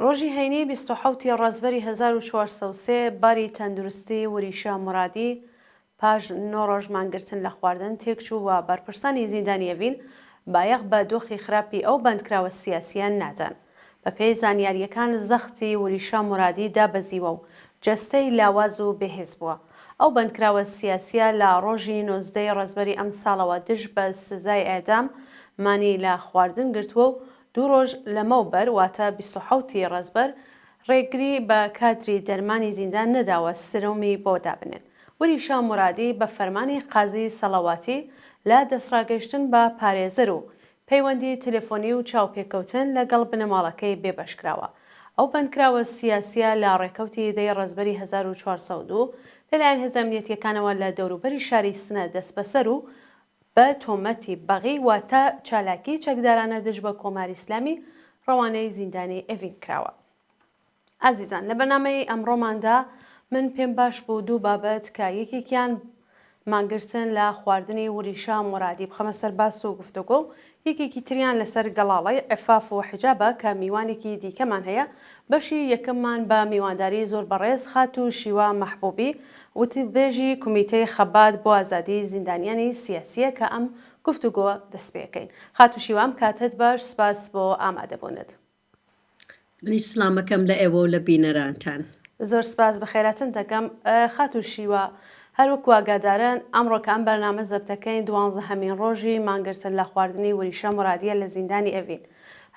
ڕۆژی هەینی 27 ی ڕەزبەری 1403 باری تەندروستی وریشە مورادی پاش نۆ ڕۆژ مانگرتن لە خواردن تێکچوو و بەرپرسانی زیندانی ئێڤین بایەخ بە دۆخی خراپی ئەو بەندکراوە سیاسییە نادەن. بەپێی زانیارییەکان زەختی وریشە مورادی دابەزیوە و جەستەی لاواز و بێهێز بووە. ئەو بەندکراوە سیاسییە لە ڕۆژی 19 ی ڕەزبەری ئەمساڵەوە دژ بە سزای ئێعدام مانی لە خواردن گرتووە و دوو ڕۆژ لەمەوبەر واتە 27 ی ڕەزبەر ڕێگری بە کادری دەرمانی زیندان نەداوە سرۆمی بۆ دابنێن. وریشە مورادی بە فەرمانی قازی سەڵەواتی لە دەستڕاگەیشتن بە پارێزەر و پەیوەندی تەلەفۆنی و چاوپێکەوتن لەگەڵ بنەماڵەکەی بێبەش کراوە. ئەو بەندکراوە سیاسییە لە ڕێکەوتی دە ی ڕەزبەری 1402 لەلایەن هێزە ئەمنیەتییەکانەوە لە دەوروبەری شاری سنە دەستبەسەر و بە تۆمەتی بەغی واتە چالاکیی چەکدارانە دژ بە کۆماری ئیسلامی ڕەوانەی زیندانی ئێڤین کراوە. ئازیزان لە بەرنامەی ئەمڕۆماندا من پێم باش بوو دوو بابەت کە یەکێکیان مانگرتن لە خواردنی وریشە مورادی بخەمە سەر باس و گفتوگۆ و یەکێکی تریان لەسەر گەڵاڵەی عفاف و حیجابە کە میوانێکی دیکەمان هەیە بەشی یەکەممان بە میوانداری زۆر بەڕێز خاتوو شیوا مەحبوبی وتبێژی کومیتەی خەبات بۆ ئازادی زیندانیانی سیاسیە کە ئەم گفتوگۆ دەستپێکەین. خاتوو شیوا ئەم کاتەت باش سپاس بۆ ئامادەبوونت. منیش سڵامەکەم لە ئێوە و لە بینەرانتان. زۆر سپاس بەخێراتن دەکەم خاتوو شیوا. هەر وەکو ئاگادارن ئەمڕۆ کە ئەم بەرنامە زەبتەکەین دوانزەهەمین ڕۆژی مانگرتن لە خواردنی وریشە مورادیە لە زیندانی ئێڤین.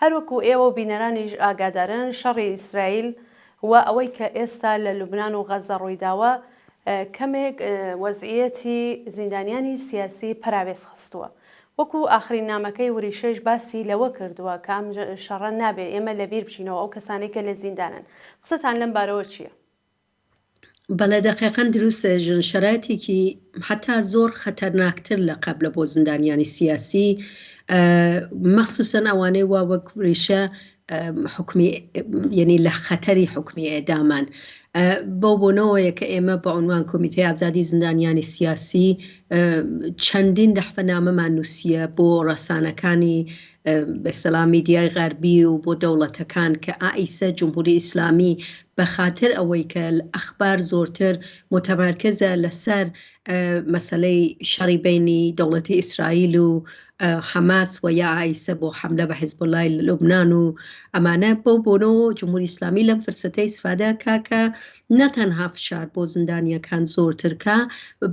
هەر وەکو ئێوە و بینەرانیش ئاگادارن شەڕی ئیسرائیل و ئەوەی کە ئێستا لە لوبنان و غەزە ڕوویداوە کەمێک وەزعیەتی زیندانیانی سیاسی پەراوێز خستووە. وەکو ئاخرین نامەکەی وریشەیش باسی لەوە کردووە کە ئەم شەڕە نابێ ئێمە لەبیر بچینەوە ئەو کەسانەی کە لە زیندانن. قسەتان لەم بارەوە چییە؟ بەڵێ دەقیقەن دروست ژن شەرایتێکی حەتا زۆر خەتەرناکتر لە قەبلە بۆ زیندانیانی سیاسی مەخسوسەن ئەوانەی وا وەک وریشە حوکمی یەنی لە خەتەری حوکمی ئێدامان بەو بۆنەوەیە کە ئێمە بە عنوان کۆمیتەی ئازادی زیندانیانی سیاسی چەندین دەحفە نامەمان نووسیە بۆ ڕەسانەکانی بەسەلا میدیای غەربی و بۆ دەوڵەتەکان کە ئائیسە جمهوری ئیسلامی بە خاتر ئەوەی کە ئەخبار زۆرتر متمرکزە لەسەر مەسەلەی شەڕی بەینی دەوڵەتی ئیسرائیل و حەماس و یا ئایسە بۆ حەملە بە حزبوڵای لە لوبنان و ئەمانە بەو بۆنەوە جمهوری ئیسلامی لەم فرسەتە ئیسفادە کا کە نەتەنها فشار بۆ زیندانیەکان زۆرتر کا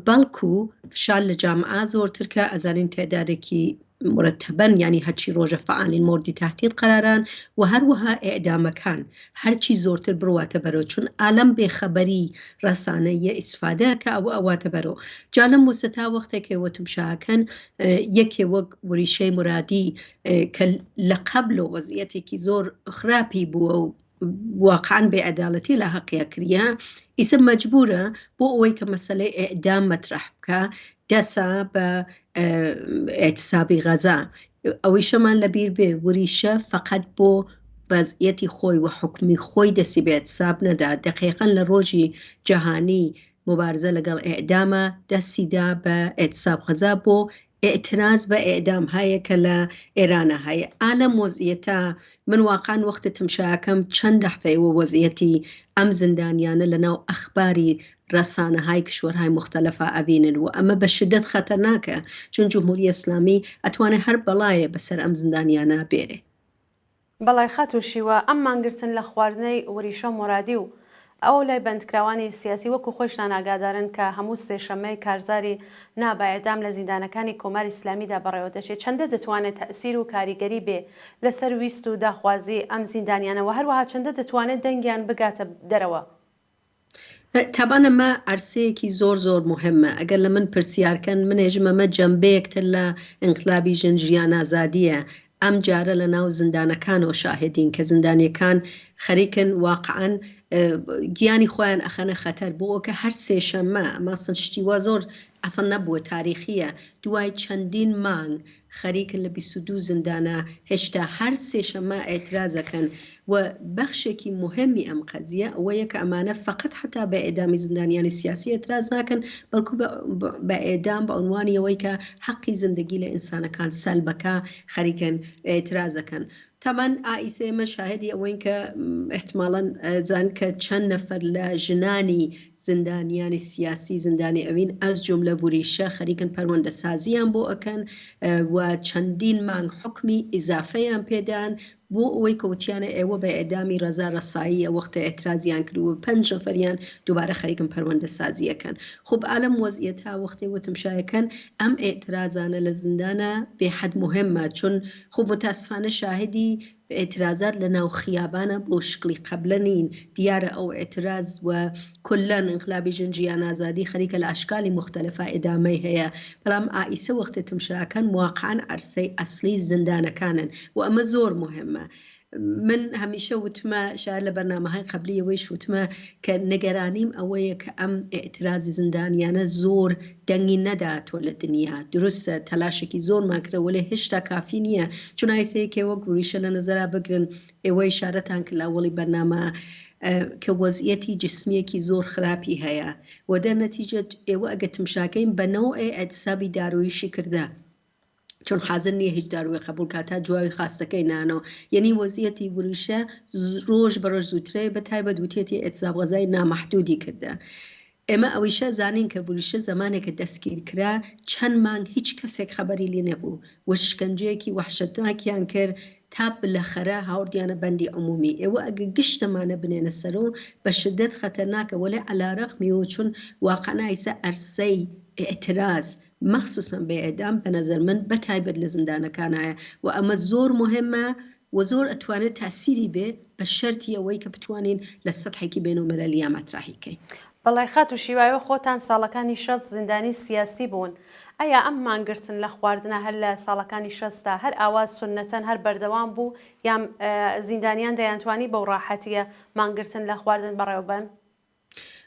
بەڵکو فشار لە جامعە زۆرتر کە ئەزانین تعدادێکی مرتبا یانی هەرچی ڕۆژە فعالین موردی تهدید قەراران و هەروەها ئێعدامەکان هەرچی زۆرتر بڕواتە بەرەو چون ئالەم بێ خەبەری ڕەسانەییە ئیسفادە ئەکا ئەوە ئەواتە بەرەو جا لەم وسەتا وەختێک ئێوە تمشاکەن یەکێ وەک وریشەی مرادی کە لە قەبلۆ وەزیەتێکی زۆر خراپی بووە و واقعا بێ عەدالەتی لە هەقیا کریە ئیسە مەجبورە بۆ ئەوەی کە مەسەلەی ئێعدام مەترەح بکا دەسا بە ئێتسابی غەزا ئەوەیشەمان لەبیر بێ وریشە فەقەت بۆ وەزعیەتی خۆی و حوکمی خۆی دەسی بە ئێتساب نەدا دەقیقەن لە ڕۆژی جەهانی موبارزە لەگەڵ ئێعدامە دەستی دا بە ئێتساب غەزا بۆ ئیعتراز بە ئێعدام هایە کە لە ئێرانە هایە ئا لەم وەزعیەتە من واقعەن وەختێ تمشاکەم چەند دەحفە ئێوە وەزعیەتی ئەم زندانیانە لە ناو ئەخباری رەسانەهای کشوەرهای موختەلەفا ئەبینن و ئەمە بە شدەت خەتەرناکە چون جمهوری ئسلامی ئەتوانێ هەر بەڵایێ بە سەر ئەم زندانیانە بێرێ. بەڵێ خاتوو شیوا، ئەم مانگرتن لە خواردنەی وریشە مۆرادی و ئەو لای بەندکراوانی سیاسی وەکو خۆیشتان ئاگادارن کە هەموو سێشەممەی کارزاری نا بە ئێعدام لە زیندانەکانی کۆماری ئیسلامیدا بەڕێوە دەچێ چەندە دەتوانێ تەئسیر و کاریگەری بێ لە سەر ویست و داخوازی ئەم زیندانیانە وە هەروەها چەندە دەتوانێ دەنگیان بگاتە دەرەوە؟ تابان ئەمە عەرسەیەکی زۆر زۆر موهیمە ئەگەر لە من پرسیار کەن من ئێژم ئەمە جەنبەیەکتر لە ئینقلابی ژن ژیان ئازادیە ئەم جارە لە ناو زیندانەکانەوە شاهدین کە زیندانیەکان خەریکن واقعەن گیانی خۆیان ئەخەنە خەتەر بۆ ئەوکە هەر سێشەممە ئەمە ئەسڵەن شتی وا زۆر ئەسڵەن نەبووە تاریخیە دوای چەندین مانگ خەریکن لە 22 زیندانا هێشتا هەر سێشەممە ئیعتراز ئەکەن و بەخشێکی موهیمی ئەم قەزیە ئەوەیە کە ئەمانە فەقەت حەتا بە ئێدامی زیندانیانی سیاسی ئیعتراز ناکەن بەڵکو بە ئێدام بە عونوانی ئەوەی کە حەقی زندگی لە ئینسانەکان سەلبەکا خەریکن ئیعتراز ئەکەن. تەبعەن ئائیسە ئێمە شاهدی ئەوەین کە ئیحتماڵەن ئەزان کە چەند نەفەر لە ژنانی زیندانیانی سیاسی زیندانی ئەوین ئەز جوملە وریشە خەریکن پەروەندە سازیان بۆ ئەکەن و چەندین مانگ حوکمی ئیزافەیان پێدان بۆ ئەوەی کە وتیانە ئێوە بە ئێعدامی ڕەزا ڕەسایی ئەوەختە ئێعترازیان کرد و پەنج نەفەریان دووبارە خەریکن پەروەندە سازی ئەکەن خوب ئالەم وەزعیەتە وەختێ وتمشا ئەکەن ئەم ئێعترازانە لە زیندانا بێ حەد موهمە چون خۆ موتاسفانە شاهدی ئێعترازات لە ناو خیابانە بۆ شکڵی قەبلە نین، دیارە ئەو ئێعتراز و کولەن ئینقلابی ژن ژیان ئازادی خەریکە لە ئەشکالی موختەلفا ئێدامەی هەیە، بەڵام ئائیسە وەختێ تمشاکەن واقعەن عەرسەی ئەسڵی زندانەکانن و ئەمە زۆر موهمە. من هەمیشە وتمە، شاید لە بەرنامەهای قەبلیەوەیش وتمە کە نگەرانیم ئەوەیە کە ئەم ئیعترازی زندانیانە زۆر دەنگی نەداتوە لە دنیا، دروستە تەلاشێکی زۆرمان کردە وەلێ هێشتا کافی نییە، چون ئایسە یەکێ وەک وریشە لە نەزەرا بگرن، ئێوە ئیشارەتان کرد لە ئەوەڵی بەرنامە کە وەزعیەتی جسمیەکی زۆر خراپی هەیە و دەرنەتیجە ئێوە ئەگە تمشاکەین بە نەوعێ ئیعتسابی دارویشی کردە. چون حازر نییە هیچ داروێ قەبوول کا تا جواوی خاستەکەی نانەوە یەنی وەزیەتی وریشە ڕۆژ بە ڕۆژ زووترەیە بە تایبەت وتێتی ئێتزاب غەزای نامەحدودی کردە ئێمە ئەویشە زانین کە وریشە زەمانێکە دەستگیر کرا چەند مانگ هیچ کەسێک خەبەری لێ نەبوو و شکەنجەیەکی وەحشەتناکیان کرد تا بلەخەرە هاوردیانە بەندی عمومی ئێوە ئەگە گشتەمانە بنێنە سەرۆ بە شدەت خەتەرناکە وەلێ عەلارەغمی و چون واقعا ئیسە عەرسەی ئیعتراز مەخسوسەن بە ئیعدام بە نەزەر من بە تایبەت لە زیندانەکانایە و ئەمە زۆر موهیمە و زۆر ئەتوانێت تاسیری بێ بە شەرتی ئەوەی کە بتوانین لە سەتحێکی بەینەلمەلەلیا مەترەحی کەین. بەڵێ خاتوو شیوا ئێوە خۆتان ساڵەکانی 60 زیندانی سیاسی بوون ئەیا ئەم مانگرتن لە خواردنە هەر لە ساڵەکانی شەستدا هەر ئاوا سوننەتەن هەر بەردەوام بوو یان زیندانیان دەیانتوانی بەو ڕاحەتیە مانگرتن لە خواردن بەڕێوەبەن؟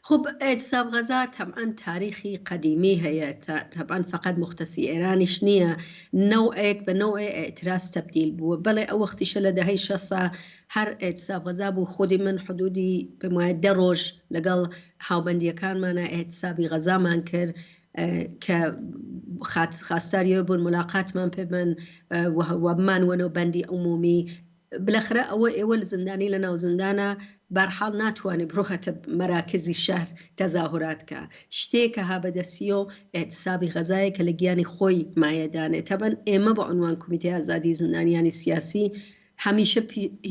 خب اعتصاب غذا تەبعەن تاریخی قەدیمی هەیە تەبعەن فەقەت موختەسی ئێرانیش نییە نەوعێک بە نەوعێ ئیعتراز تەبدیل بووە بەڵێ ئەو وەختیشە لە دەهەی شەسا هەر اعتصاب غذا بوو خودی من حدودی پێم وایە دە ڕۆژ لەگەڵ هاوبەندیەکانمانە اعتصابی غەزامان کرد کە خواستاریەوە بوون ملاقاتمان پێ بن و بمانوەنەوە بەندی عمومی بلەخرە ئەوە ئێوە لە زندانی لە ناو زندانە بارحاڵ ناتوانێ بڕواتە مەراکزی شەهر تەزاهورات کا شتێ کە ها بە دەسیۆ ئیعتسابی غەزایە کە لە گیانی خۆی مایە دانێ تەبەن ئێمە بە عونوان کومیتەی ئازادی زندانیانی سیاسی هەمیشە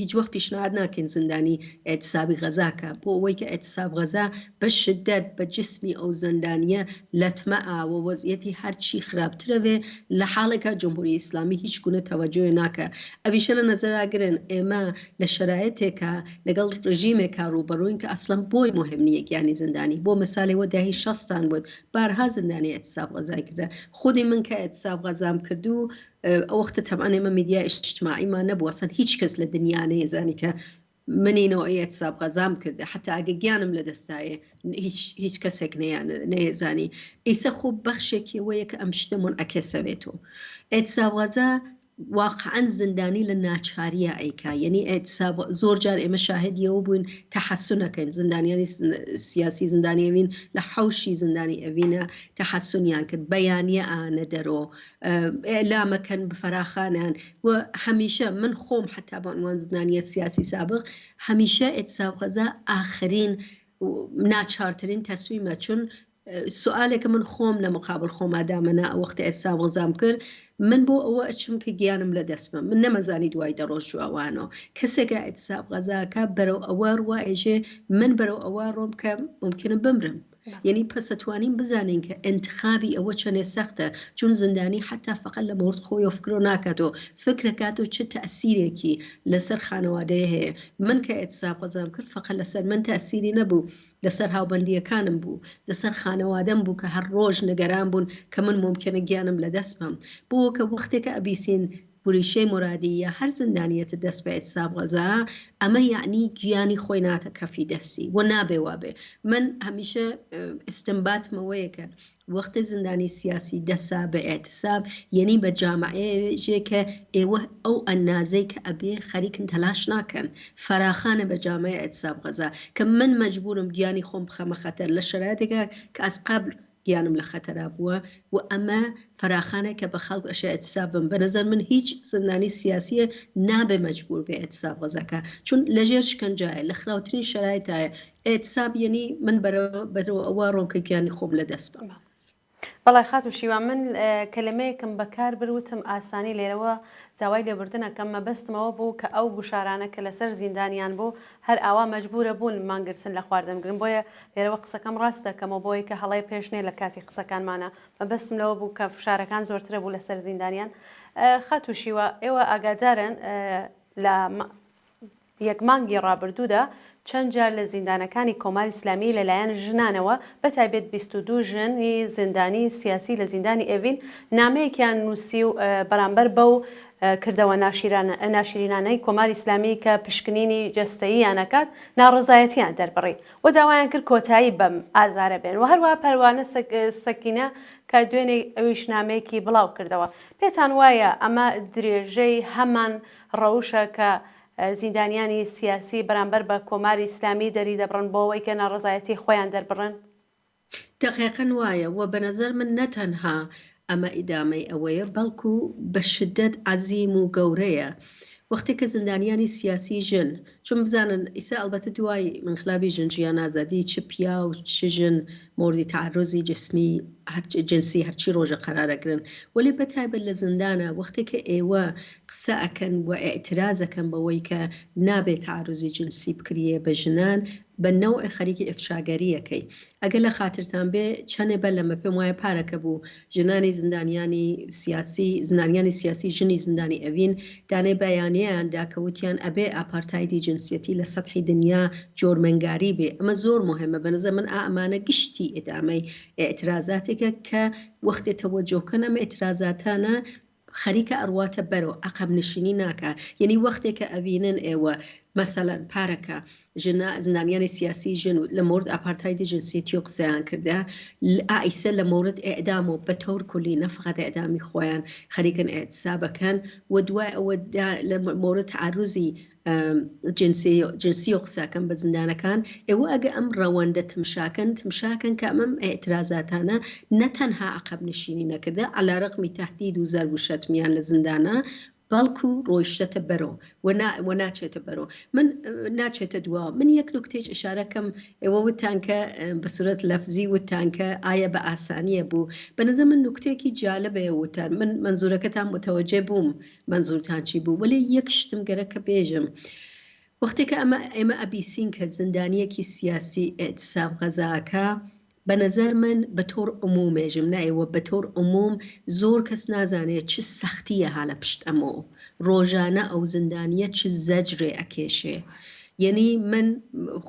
هیچ وەخت پیشنهاد ناکەین زندانی ئیعتسابی غەزا کا بۆ ئەوەی کە ئیعتساب غەزا بە شدەت بە جسمی ئەو زندانیە لەتمە ئا و وەزعیەتی هەر چی خراپترە بێ لە حاڵێکا جمهوری ئیسلامی هیچ گونە تەوەجۆێ ناکا ئەویشە لە نەزەرا گرن ئێمە لە شەرایتێکا لەگەڵ ڕژیمێکا ڕووبەڕووین کە ئەسڵەن بۆی موهیم نیە گیانی زندانی بۆ مسال ئێوە دەهەی شەستان بوت بارها زندانی ئیعتساب غەزای کردە خودی من کە ئیعتساب غەزام کردو ئەوەختە تەبعەن ئێمە میدیای ئیجتماعیمان نەبوو ئەسڵەن هیچ کەس لە دنیا نەیەزانی کە منی نەوعی ئیعتساب غەزام کردە حەتا ئەگە گیانم لە دەستایێ هیچ هیچ کەسێک نەیان نەیەزانی ئیسە خۆ بەخشێکی ئەوەیە کە ئەم شتە مونعەکێسە بێتۆ ئیعتساب غەزا واقعا زندانی لە ناچاریە ئەیکا یعنی ئیعتساب زۆر جار ئێمە شاهدی ئەوە بووین تەحەسونەکەین زندانیانی سیاسی زندانی ئەوین لە حەوشی زندانی ئەوینە تەحەسونیان کرد بەیانیە ئانە دەرۆ ئیعلامەکەن بفەراخانیان و هەمیشە من خۆم حتا بە عنوان زندانیە سیاسی سابق هەمیشە ئیعتساب غەزا ئاخرین ناچارترین تەسمیمە چون سوالێکە من خۆم لە مقابل خۆما دامەنا ئەو وەختە ئیعتساب غەزام کرد من بۆ ئەوە ئەچم کە گیانم لە دەست بەم من نەمەزانی دوای دە ڕۆژ جواوانەوە کەسێکە ئیعتساب غەزاکە بەرەو ئەوە ڕوا ئێژێ من بەرەو ئەوە ڕۆم کە ممکنە بمرم یەنی پەس ئەتوانین بزانین کە ئینتخابی ئەوە چەنێ سەختە چون زندانی حەتا فەقەت لە مۆرد خۆیەوە فکرۆ ناکاتۆ فکرەکاتۆ چ تەئسیرێکی لەسەر خانەوادەیە هەیە من کە ئیعتساب غەزام کرد فەقەت لەسەر من تەئسیری نەبوو لەسەر هاوبەندیەکانم بوو لەسەر خانەوادەم بوو کە هەر ڕۆژ نگەران بوون کە من مومکینە گیانم لەدەست بەم بۆ کە وەختێکە ئەبیسین وریشەی مورادی یا هەر زندانیەتە دەست بە ئیتساب غەزا ئەمە یەعنی گیانی خۆی ناتە کەفی دەستی و نابێ وابێ من هەمیشە ئیستنباتم ئەوەیە کە وەختێ زندانی سیاسی دەسا بە ئیعتساب یەنی بە جامعەیەژێ کە ئێوە ئەو ئەنازەی کە ئەبێ خەریکن تەلاش ناکەن فەراخانە بە جامعەی ئیعتساب غەزا کە من مەجبورم گیانی خۆم بخەمە خەتەر لە شەرایتێکا کە ئەز قەبل. گیانم لە خەتەرا بووە و ئەمە فەراخانێکە بە خەڵک ئەشێ ئێتساب بم بە نەزەر من هیچ زندانی سیاسیە نابێ مەجبور بێ ئێتساب غەزاکا چون لە ژێر شکەنجایە لە خراوترین شەرایتایە ئێتساب یەنی من بەرەو ئەوە ڕۆم کە گیانی خۆم لە دەست بەم. بەڵێ خاتوو شیوا من کەلەمەیەکم بەکار برد وتم ئاسانی لێرەوە داوای لێبوردن ئەکەم مەبەستم ئەوە بوو کە ئەو گوشارانە کە لەسەر زیندانیان بوو هەر ئاوا مەجبورە بوون مانگرتن لە خواردن بگرن بۆیە لێرەوە قسەکەم ڕاست دەکەمەوە بۆی کە هەڵەیە پێش نێ لە کاتی قسەکانمانە مەبەستم لەوە بوو کە فشارەکان زۆرترە بوو لەسەر زیندانیان خاتوو شیوا ئێوە ئاگادارن لە یەک مانگی ڕابردوودا چەند جار لە زیندانەکانی کۆماری ئیسلامی لەلایەن ژنانەوە بە تایبەت 22 ژنی زیندانی سیاسی لە زیندانی ئێڤین نامەیەکیان نووسی و بەرامبەر بەو کردەوە ناشرینانەی کۆماری ئیسلامی کە پشکنینی جەستەییان ئەکات ناڕەزایەتیان دەربڕی و داوایان کرد کۆتایی بەم ئازارە بێن و هەروەها پەروانە سەکینە کە دوێنێ ئەویش نامەیەکی بڵاو کردەوە. پێتان وایە ئەمە درێژەی هەمان ڕەوشە کە زیندانیانی سیاسی بەرامبەر بە کۆماری ئیسلامی دەریدەبڕن بۆ ئەوەی کە ناڕەزایەتی خۆیان دەربڕن؟ دەقیقەن وایە و بە نەزەر من نە تەنها ئەمە ئیدامەی ئەوەیە بەڵکو بە شدەت عەزیم و گەورەیە وەختێ کە زیندانیانی سیاسی ژن چون بزانن ئیسا ئەڵبەتە دوای ئینقلابی ژن ژیان ئازادی چ پیاو چ ژن مۆردی تەعەروزی جسمی هەر جنسی هەرچی ڕۆژە قەرار ئەگرن وەلێ بە تایبەت لە زیندانا وەختێ کە ئێوە قسە ئەکەن و ئیعتراز ئەکەن بەوەی کە نابێ تەعەروزی جنسی بکریێ بە ژنان بە نەوعێ خەریکی ئیفشاگەری ئەکەی ئەگەر لە خاترتان بێ چەنێ بەر لەمە پێم وایە پارەکە بوو ژنانی زیندانیانی سیاسی زیندانیانی سیاسی ژنی زیندانی ئەڤین دانەی بەیانیەیان دا کە وتیان ئەبێ ئاپارتایدی جنسیەتی لە سەتحی دنیا جۆرمەنگاری بێ ئەمە زۆر موهیمە بە نەزەر من ئا ئەمانە گشتی ئیدامەی ئیعترازاتێکە کە وەختێ تەوەجۆ کەن ئەم ئیعترازاتانە خەریکە ئەڕواتە بەرەو عەقەب نشینی ناکا یەنی وەختێ کە ئەبینن ئێوە مەسەلەن پارەکە ژنا زندانیانی سیاسی ژن لە مورد ئاپارتایدی جنسیەتیو قسەیان کردە ئا ئیسە لە مورد ئێعدام و بە تەور کولی نە فقط ئێعدامی خۆیان خەریکن ئێعتساب ئەکەن و دوای ئەوە لە مورد تەعەروزی جنسی و قسەکەم بە زیندانەکان ئێوە ئەگە ئەم ڕەوەندە تمشاکەن تمشاکەن کە ئەمەم ئیعترازاتانە نە تەنها عەقەب نشینی نەکردە عەلا رەغمی تەهدید و زەرب و شەتمیان لە زیندانە بەڵکو ڕۆیشتەتە بەرۆ و ناچێتە بەرۆ من ناچێتە دواوە من یەک نوکتەیش ئشارە کەم ئێوە وتتان کە بە سورەت لەفزی وتتان کە ئایا بە ئاسانیە بوو بە نەزەر من نوکتەیەکی جالبەیە وتتان من مەنزورەکەتان متەوەجێ بووم مەنزورتان چی بوو وەلێ یەک شتم گەرەکە بێژم وەختێ کە ئەمە ئێمە ئەبیسین کە زیندانیەکی سیاسی ئیعتساب غەزاکە بە نەزەر من بە تۆر عموم ێژم نە ئێوە بە تۆر عموم زۆر کەس نازانێ چ سەختیە ها لە پشت ئەمۆ ڕۆژانە ئەو زیندانیە چ زەجرێ ئەکێشێ یەنی من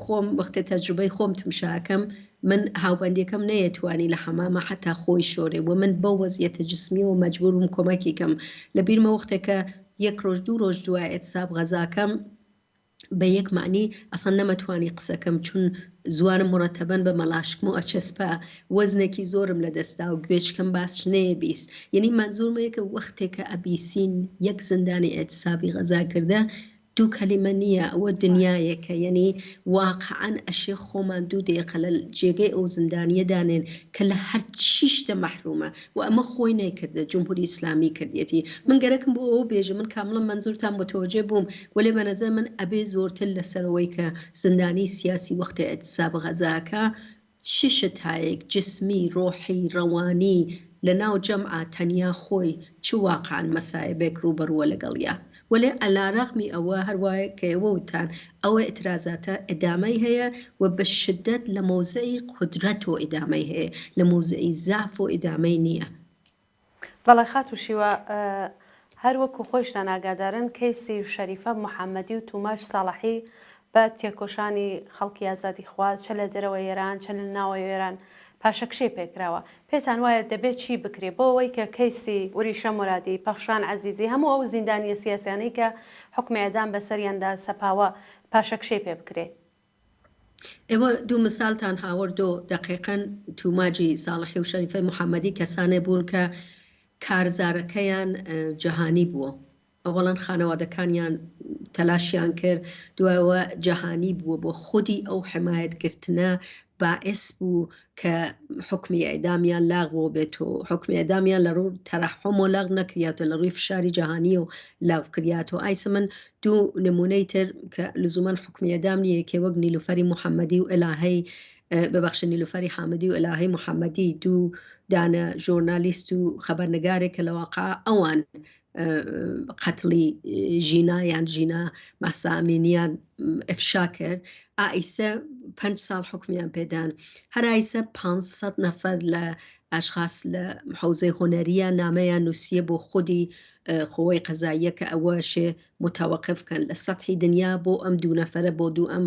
خۆم وەختێ تەجروبەی خۆم تمشاکەم من هاوبەندیەکەم نەیەتوانی لە حەمامە حەتا خۆی شۆرێ و من بەو وەزیەتە جسمیەوە مەجبور بووم کۆمەکی کەم لە بیرمە وەختێ کە یەک ڕۆژ دوو ڕۆژ دوای ئێتساب غەزاکەم بە یەک مەعنی ئەسڵەن نەمەتوانی قسەکەم چون زوانم مڕەتەبەن بە مەلاشکمەوە ئەچەسپا وەزنێکی زۆرم لە دەستا و گوێچکەم باس نەیەبیست یەنی مەنزورمە یەکە وەختێ کە ئەبیسین یەک زندانی ئێتسابی غەزا کردە دوو کەلیمە نییە ئەوە دنیایەکە یەنی واقعەن ئەشێ خۆمان دوو دەیقە لە جێگەی ئەو زیندانیە دانێن کە لە هەرچی شتە مەحرومە و ئەمە خۆی نەیکردە جمهوری ئیسلامی کردیەتی من گەرەکم بوو ئەوە بێژم من کامڵەن مەنزورتان متەوەجێ بووم وەلێ بە نەزەر من ئەبێ زۆرتر لەسەرەوەی کە زیندانی سیاسی وەختێ ئیعتساب غەزاکە چ شتایەک جسمی، ڕۆحی، ڕەوانی لە ناو جەمعا تەنیا خۆی چ واقعەن مەسایبێک ڕووبەڕووە لەگەڵیا. وەلێ عەلا ڕەغمی ئەوە هەر وا کە ئێوە وتتان ئەو ئیعترازاتە ئیدامەی هەیە و بە شدەت لە مەوزعی قودرەتۆ ئیدامەی هەیە لە مەوزعی زەعفۆ ئیدامەی نییە. بەڵێ خاتوو شیوا، هەر وەکو خۆیشتان ئاگادارن کەیسی شەریفە محەمەدی و توماج ساڵحی بە تێکۆشانی خەڵکی ئازادیخواز چە لە دەرەوەی ئێران چە لە ناوەوەی ئێران پاشەکشەی پێکراوە. پێتان وایە دەبێ چی بکرێ بۆ ئەوەی کە کەیسی وریشە مورادی، پەخشان عەزیزی، هەموو ئەو زیندانییە سیاسیانەی کە حوکمی ئێعدام بەسەریاندا سەپاوە پاشەکشەی پێ بکرێ؟ ئێوە دوو مسالتان هاوردۆ دەقیقەن توماجی ساڵحی و شەریفەی محەمەدی کەسانێ بوون کە کارزارەکەیان جەهانی بووە ئەوەڵەن خانەوادەکانیان تەلاشیان کرد دوایەوە جەهانی بووە بۆ خودی ئەو حمایەت گرتنە. باعس بوو کە حوکمی ئیعدامیان لاغوە بێت و حوکمی ئیعدامیان لە ڕوو تەرەحوم و لاغ نەکریات و لە ڕووی فشاری جەهانی و لاغ کریات و ئایسە من دوو نمونەی تر کە لزوما حوکمی ئیعدام نییە یەکێ وەک نیلوفەری محەممەدی و ئەلاهەی ببەخشە نیلوفەری حامدی و ئەلاهەی محەممەدی دوو دانە ژۆرنالیست و خەبەرنگارێک کە لە واقع ئەوان قەتڵی ژینا یان ژینا مەهسا ئەمینیان ئفشا کرد ئایسە پەنج ساڵ حکومیان پێدان هەر ئایسە 500 نەفەر لە ئەشخاص لە حوزەی هونەریە نامەیان نووسیە بۆ خودی خۆی قەزاییە کە ئەوە شێ متوقف کەن لە سەتحی دنیا بۆ ئەم دوو نەفەرە بۆ دوو ئەم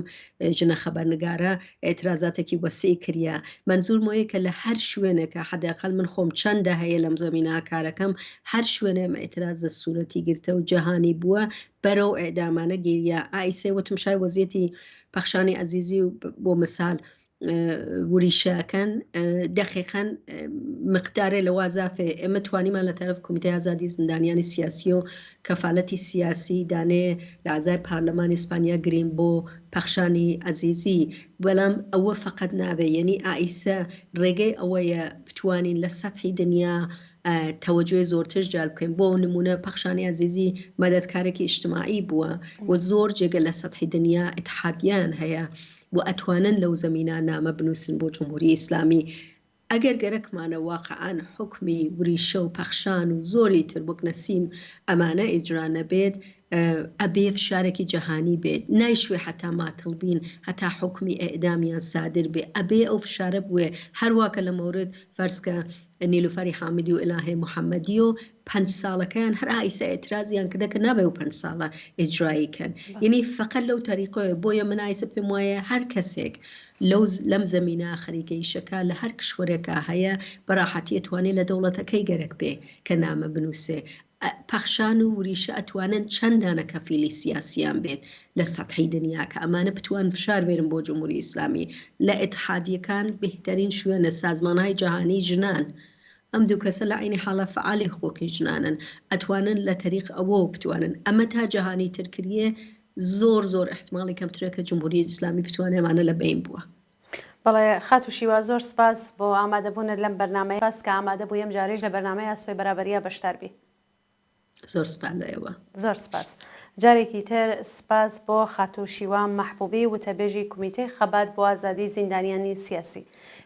ژنە خەبەرنگارە ئیعترازاتێکی وەسیع کریا مەنزورم ئەوەیە کە لە هەر شوێنێکە حداقل من خۆم چەندە هەیە لەم زەمینە کارەکەم هەر شوێنێ ئەم ئیعترازە سورەتی گرتە و جەهانی بووە بەرەو ئیعدامانە گیریا ئایسێ وتم شای وەزیەتی پەخشانی عەزیزی و بۆ مثال وریشەکەن دەقیقەن مقدارێ لە وازافێ ئێمە توانیمان لە تەرەف کومیتەی ئازادی زندانیانی سیاسی و کەفالەتی سیاسی دانێ لە ئازای پارلەمانی ئیسپانیا گرین بۆ پەخشانی عەزیزی بەلام ئەوە فەقەت نابێ یەنی ئائیسە رێگەی ئەوەیە بتوانین لە سەتحی دنیا تەوەجۆی زۆرتر جەلب بکەین بۆ نمونە پەخشانی عەزیزی مەدەدکارێکی ئیجتماعی بووە و زۆر جێگە لە سەتحی دنیا ئیتحادیان هەیە و ئەتوانن لەو زەمینە نامە بنووسن بۆ جمهوری ئیسلامی ئەگەر گەرەکمانە واقعەن حوکمی وریشە و پەخشان و زۆری تر وەک نەسیم ئەمانە ئیجرا نەبێت ئەبێ فشارێکی جەهانی بێت نایشوێ هەتا ماتڵ بین هەتا حوکمی ئیعدامیان سادر بێ ئەبێ ئەو فشارە بوێ هەروا کە لە مەورد فەرز کە نیلوفەری حامدی و ئیلاهەی محەمەدی و پەنج ساڵەکەیان هەر ئایسە ئیعترازیان کردە کە نابێ ئەو پەنج ساڵە ئیجرایی کەن یەنی فەقەت لەو تەریقەیە بۆیە من ئایسە پێم وایە هەر کەسێک لەو لەم زەمینە خەریکە ئیشەکا لە هەر کشوەرێکا هەیە بەراحەتی ئەتوانێ لە دەوڵەتەکەی گەرەک بێ کە نامە بنووسێ پەخشان و وریشە ئەتوانن چەند دانە کەفیلی سیاسیان بێت لە سەتحی دنیا کە ئەمانە بتوان فشار بێرن بۆ جمهوری ئیسلامی لە ئیتحادیەکان بهترین شوێنە سازمانهای جەهانی ژنان ئەم دوو کەسە لە عەینی حاڵا فەعالی حقوقی ژنانن ئەتوانن لە تەریق ئەوەوە بتوانن ئەمە تا جەهانی تر کریێ زۆر زۆر ئیحتماڵی کەمترە کە جمهوری ئیسلامی بتوانێ ئەمانە لە بەین بوە. بەڵێ خاتوو شیوا زۆر سپاس بۆ ئامادەبوونت لەم بەرنامەیە سپاس کە ئامادە بووی ئەم جارەیش لە بەرنامەی ئاسۆی بەرابەرییا بەشدار بی. زۆر سپاس لە ئێوە. زۆر سپاس. جارێکی تر سپاس بۆ خاتوو شیوا مەحبوبی وتەبێژی کومیتەی خەبات بۆ ئازادی زیندانیانی سیاسی.